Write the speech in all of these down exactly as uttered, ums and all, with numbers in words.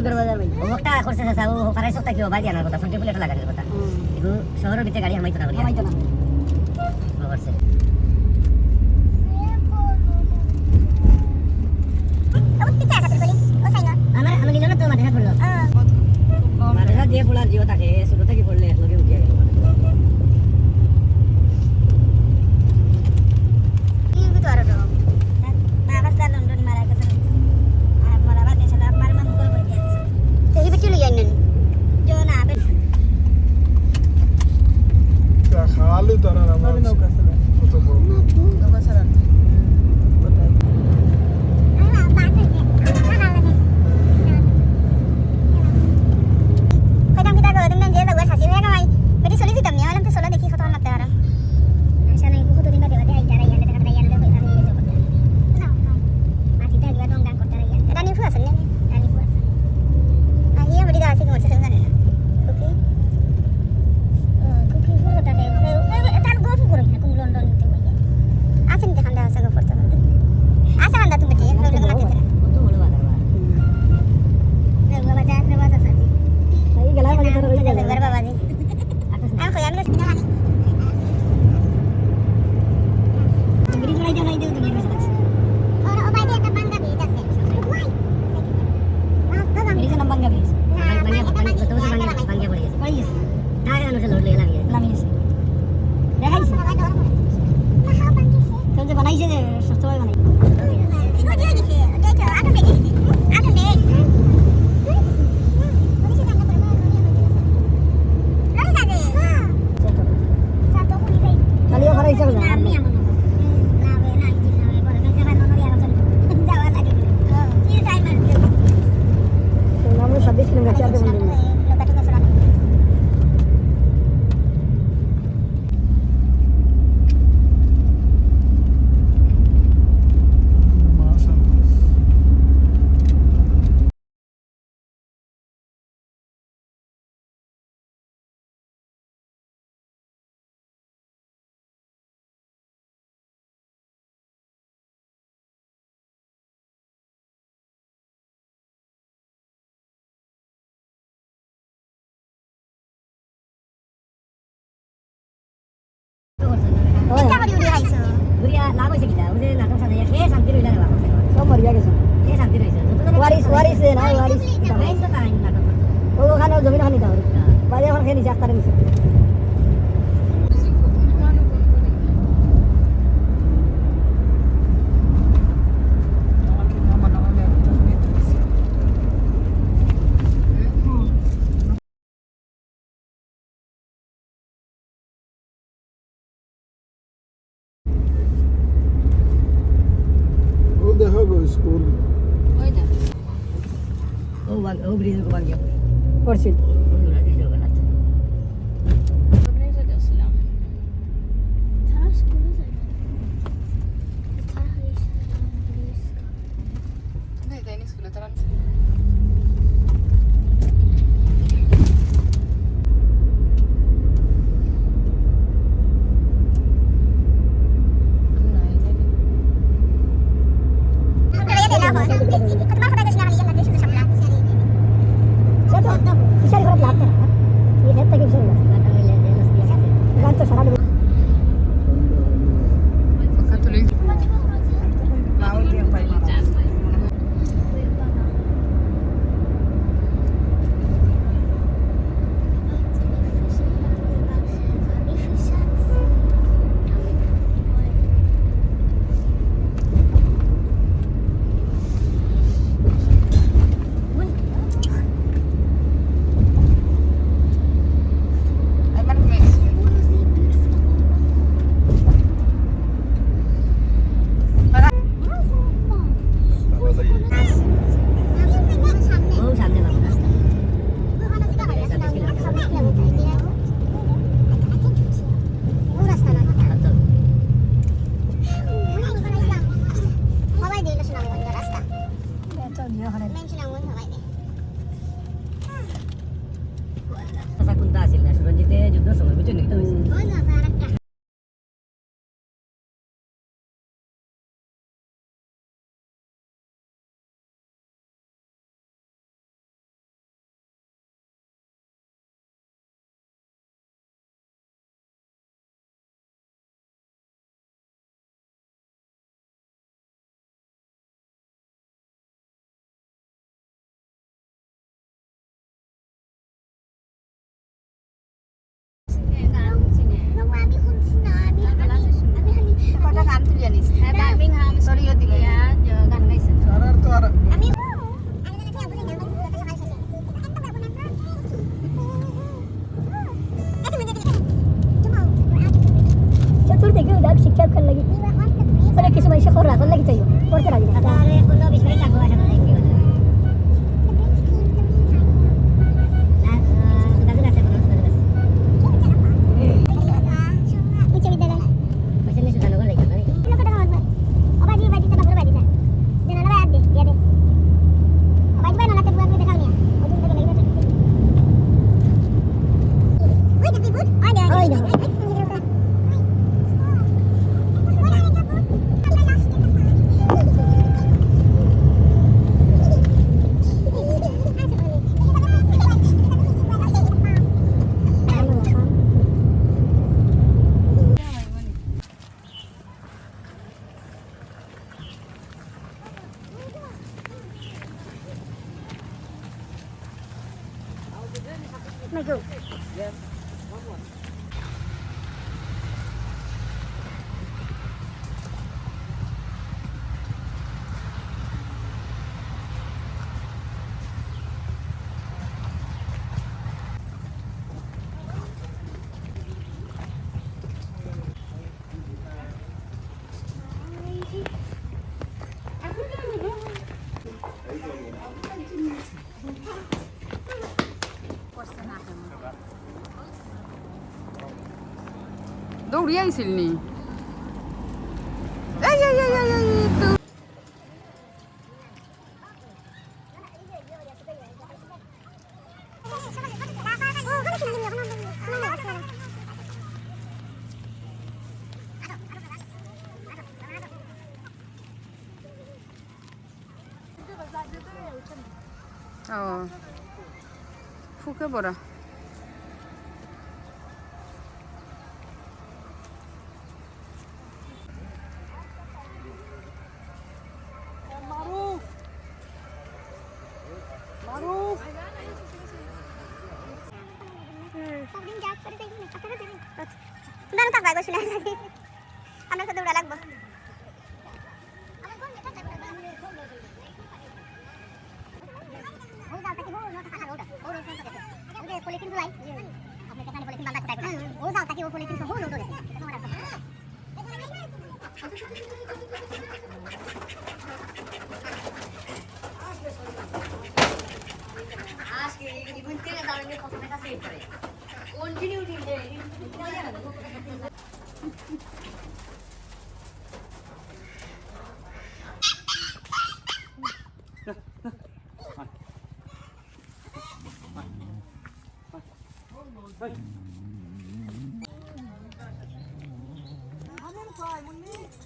ও একটা করছে চাচা, ও ফারাই চকটা কি ও বাই দিয়া আনার কথা, ফোন টেবিলে একটা লাগানোর কথা। হুম। এগু শহরের ভিতরে গাড়ি হামাইতো না বলিয়া। হামাইতো না। ও করছে। আমার, আমার লিলন তো মাদ্রাসা পড়লো। মাদ্রাসা দিয়ে পড়ার জিও থাকে, ছোট থেকে পড়লে এক লগে উঠিয়া গেল। কি তো আরো তো। বাবা তো লন্ডন মারা গেছে। আর মরা বাদে ছিল, আব্বার মা মুখর বই দিয়া দিছে। তো এই বেটি লইয়া আইলেন। জো না, আবে। তা খালু তারা আমার নৌকা চালায়। কত বড়। নৌকা চালায়। কইতাম কিতা করো, তুমি যে যাওয়া শাসি হয়ে নয়। বেটি চলে যেতাম নিয়ে, বললাম তো চলো দেখি কত লাগতে পারো। আশা নাই, কতদিন বাদে বাদে আইতারা, ইয়ালে দেখা যায়, ইয়ালে দেখা যায়, ইয়ালে দেখা যায়। না, না। মাটি থাকবে, ডং ডং করতে লাগে। রানী ফুয়া আছে, নেই? রানী ফুয়া আছে। আর ইয়ে, বলি দাও, আছে কি মরছে, সেটা জানি না। ওকে। ও, খুব কি ফুল কথা রে? এ, এ, এ, তার গফ করে না, কোন লন্ডন নিতে বলে। আছে নি যেখান আছে গফ করতে বলে। আছে কান্দা তুমি যে, লোক লোক মারতে না। কত বড় বাজার বা? হুম। রে বাবা, যা, রে বাবা, যা, যা। এই গেলাম, মানে, ধরো, ওই যে গেলাম। বাবা, জি। আমি কই, আমি তো ব্রিজ বানাই দেও, বানাই দেও, তুমি ব্রিজ বানাইছো। ওর ও বাইরে একটা ভাঙ্গা ব্রিজ আছে। ব্রিজ নাম ভাঙ্গা ব্রিজ। না, ভাঙ্গা, ভাঙ্গা, ভাঙ্গা, ভাঙ্গা, ভাঙ্গা পড়ে গেছে। পড়ে গেছে। তাই কেন সে লোড লইয়া লামিয়ে? লামিয়ে গেছে। দেখাইছে? না, হ্যাঁ, ভাঙ্গা গেছে। তো যে বানাইছে যে শক্তভাবে বানাইছে। ওটা গেছে, ওটাই তো, আগুন লেগে গেছে। আগুন লেগে গেছে। খালি ওখানে ইচ্ছা করবে। তো আমরা ছাব্বিশ কিলোমিটার, চার ঘন্টা। ইটা করি উড়ি খাইছো। ঘুরিয়া লাভ হইছে কিতা? ওই যে নাটক সাজাইয়া কে শান্তি রইলা রে বাবা। সব মরিয়া গেছে। কে শান্তি রইছে? যত জন ওয়ারিস, ওয়ারিস রে না, ওয়ারিস। মেইন তো তাই নাটক করতো। ও ওখানে জমিন খানি দাও। হ্যাঁ। বাড়ি এখন খেয়ে নিছে, আস্তারে নিছে। ও দেখো গো স্কুল। ওই দেখো। ও ভাঙ-, ও ব্রিজ ভাঙিয়া পড়ছিল। আচ্ছা, কোনটা আছিল না? সুরঞ্জিতে যুদ্ধর সময়, বুঝছেন নি? এটা হইছে। ইয়া, গান গাইছে। চতুর থেকে উদাক শিক্ষা করার লাগি। মানে কিছু মানুষে খরচ রাখার লাগি চাইও, করতে লাগে না। উচ্চ বিদ্যালয়। দৌড়িয়া আইছিল নি? এই, এই, এই, এই, এই, তো। ও, ফুকে বড়া। মারুফ! মারুফ! দাঁড়াও, তার বাইরে শুনে লাগে। আমরা তো দৌড়া লাগবো। ও যাও, তাকে ও, ও, ও, ও, ও, পলিথিন গুলাই। আপনি কেন পলিথিন বান্ধা কোথায় করে? ও যাও, তাকে ও পলিথিন সহ লোড হয়েছে। আজকে এই জীবন থেকে দাঁড়ালে কত টাকা সেভ করে? কন্টিনিউ দিন।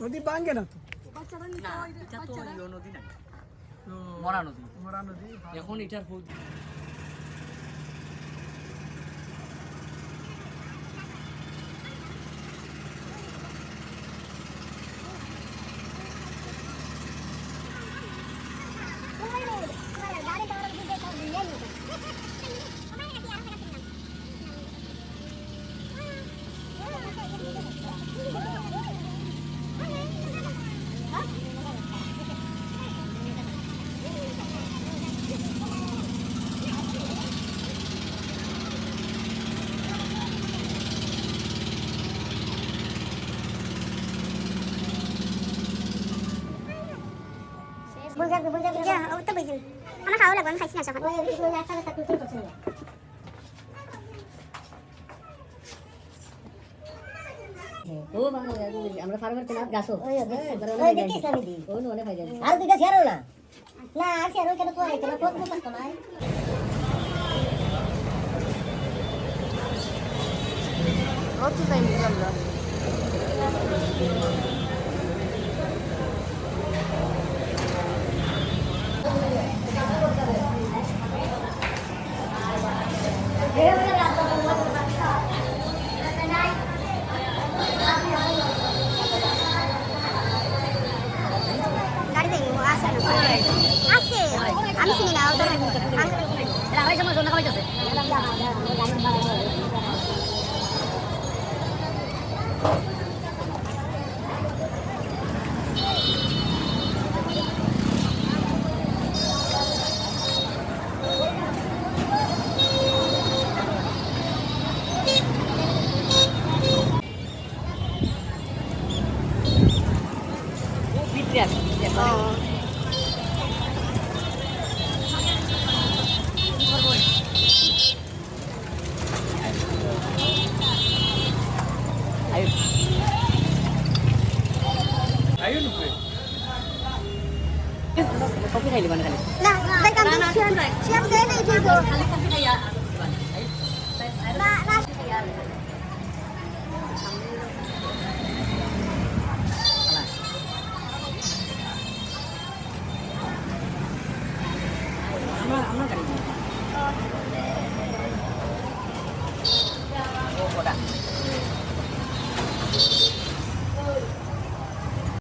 নদী ভাঙে না তো। না, এটা তো ইয়ো নদী না। ও, মরা নদী। মরা নদী। এখন এটার হৌ- বুঝা, বুঝা, বুঝা। ইয়া, ও তো বুঝি। আমার খাওয়া লাগবে, আমি খাইছি না সকালে। ও বাবা, আমরা ফার্মের তো গাছ। ওই, ওই, ওই, দেখিস না দিদি। ও, নো, অনেক হয়ে যাবে। আর দুইটা ছেড়ো না। না, আর ছেড়ো কেন, তো এই কেন, তো, তো, তো নাই। কত টাইম আমরা? গাড়ি যাইবো, আছে না? আছে। আমি চিনি না, ওটা আমি আড়াই সময় জন্য খাওয়াইতেছে। আমার, আমার গাড়ি নিয়ে।